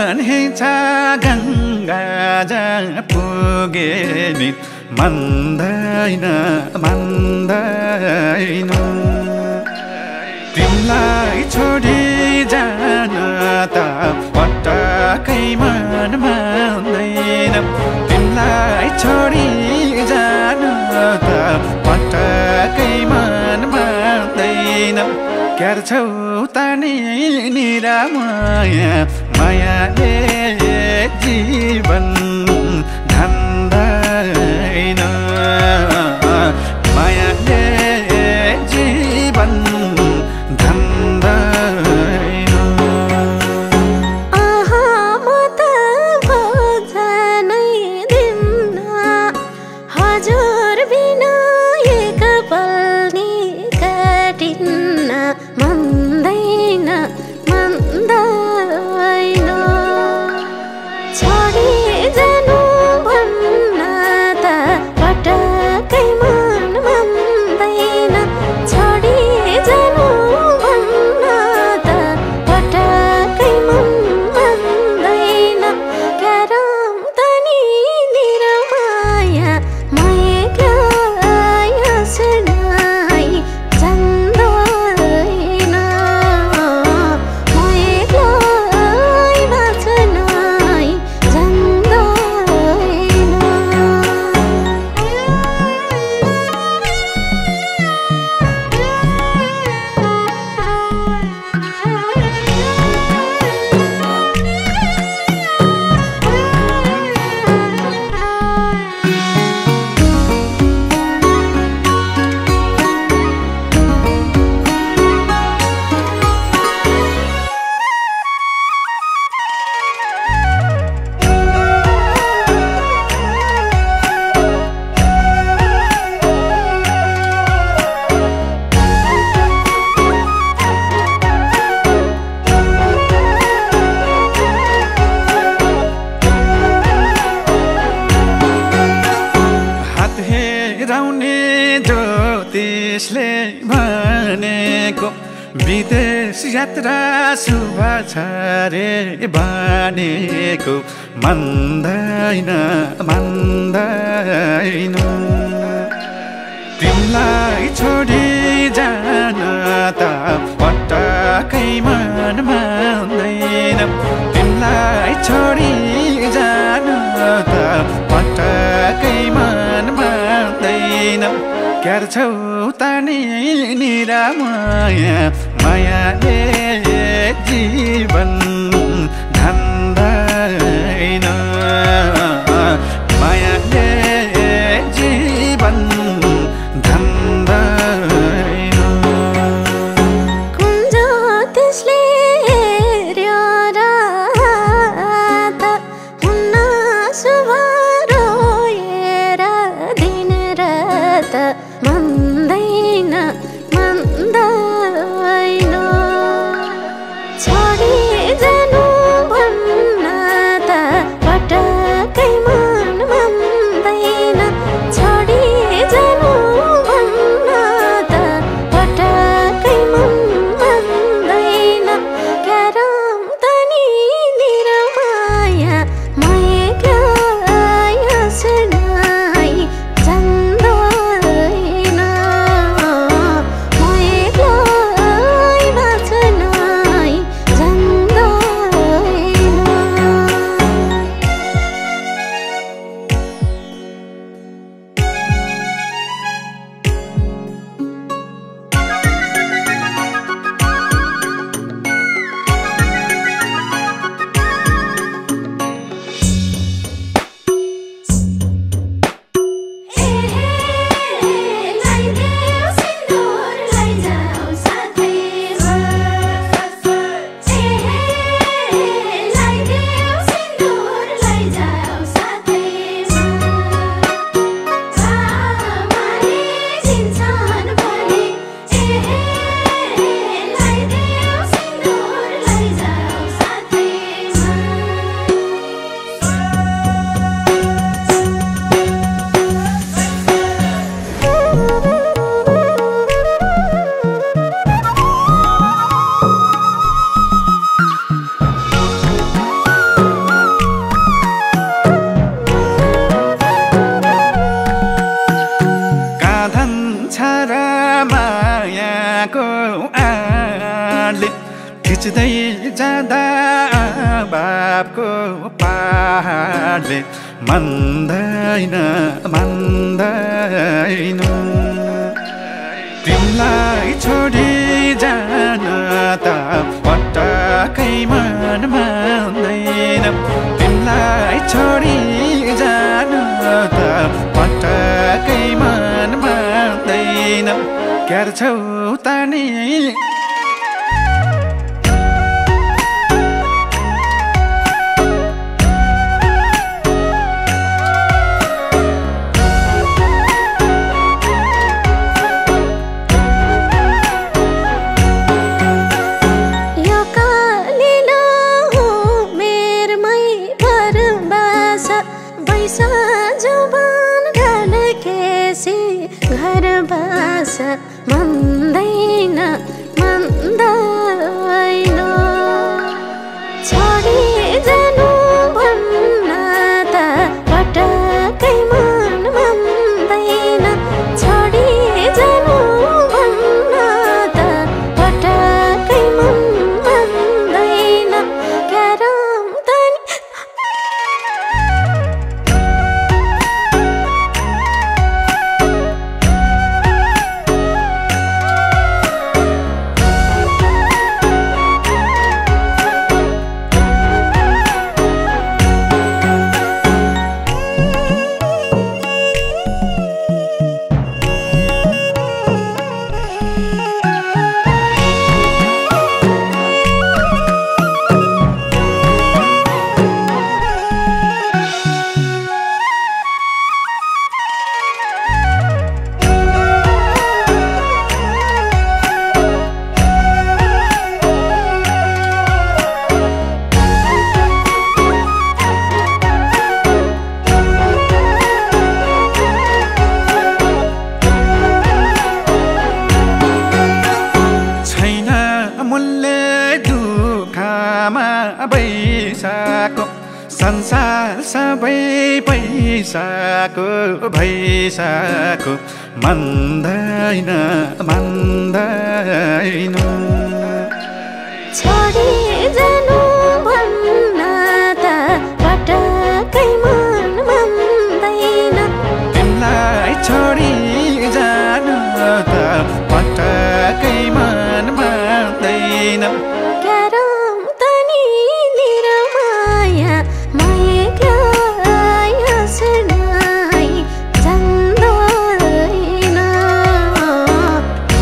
भने गङ्गा जहाँ पुगे नि मान्दैन मान्दैन तिमीलाई छोडी जान त पटक्कै मन मान्दैन तिमीलाई छोडी जान त पटक्कै मन मान्दैन क्यार छौ तानी निरा माया मायाले जीवन धान्दैन मायाले जीवन धान्दैन आहा म त भोजनै दिन्न हजुर बिना एक पल नि काटिन्न मान्दैन मान्दैन छोडी जानु भन्न त पटक्कै मन मान्दैन छोडी जानु भन्न त पटक्कै मन मान्दैन क्यारम त नि निरमाया म एक्लै हाँस्नै जान्दैन म एक्लै बाँच्नै हेराउने ज्योतिषले भनेको विदेश यात्रा शुभ छ रे भनेको मान्दैन मान्दैन तिमीलाई छोडी जान त पटक्कै मन मान्दैन तिमीलाई छोडी जान त पटक्कै मन मान्दैन क्यार छौ तानी निरा माया मायाले जीवन धान्दैन मायाले जीवन धान्दैन कुञ्ज त्यसले हेर्यो रात हुन्न शुभ रोएर दिन रात मान्दैन मान्दैन छोडी खिच्दै जाँदा बाबको पाहाडले मान्दैन मान्दैन तिमीलाई छोडी जान त पटक्कै मन मान्दैन तिमीलाई छोडी जान त पटक्कै मन मान्दैन क्यार छौ त नि घर बास मन्दैन मन्दैन छोडी जानु भन्न त पटक्कै मन मान्दैन छोडी जानु भन्न त पटक्कै मन मान्दैन क्यारम त पैसाको संसार सबै पैसाको भैसाको मान्दैन मान्दैन छोडी जानु भन्न त पटक्कै मन मान्दैन तिमीलाई छोडी जानु त पटक्कै मन मान्दैन क्यारम त नि निरमाया माया हाँस्नै जान्दैन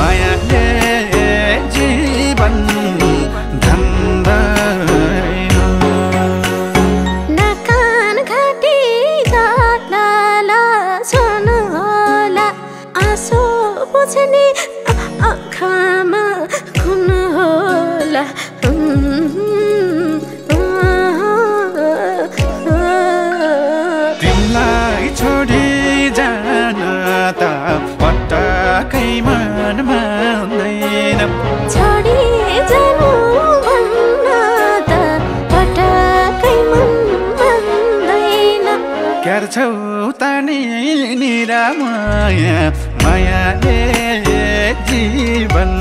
मायाले जीवन धन्दैन नकान घाटी गाला सुन होला आँसु बुझ्ने आँखामा खुन होला तिमीलाई छोडी जान त पटक्कै मन मान्दैन छोडी जानु भन्न त पटक्कै मन मान्दैन क्यार छौ त नि निरामया मायाले जीवन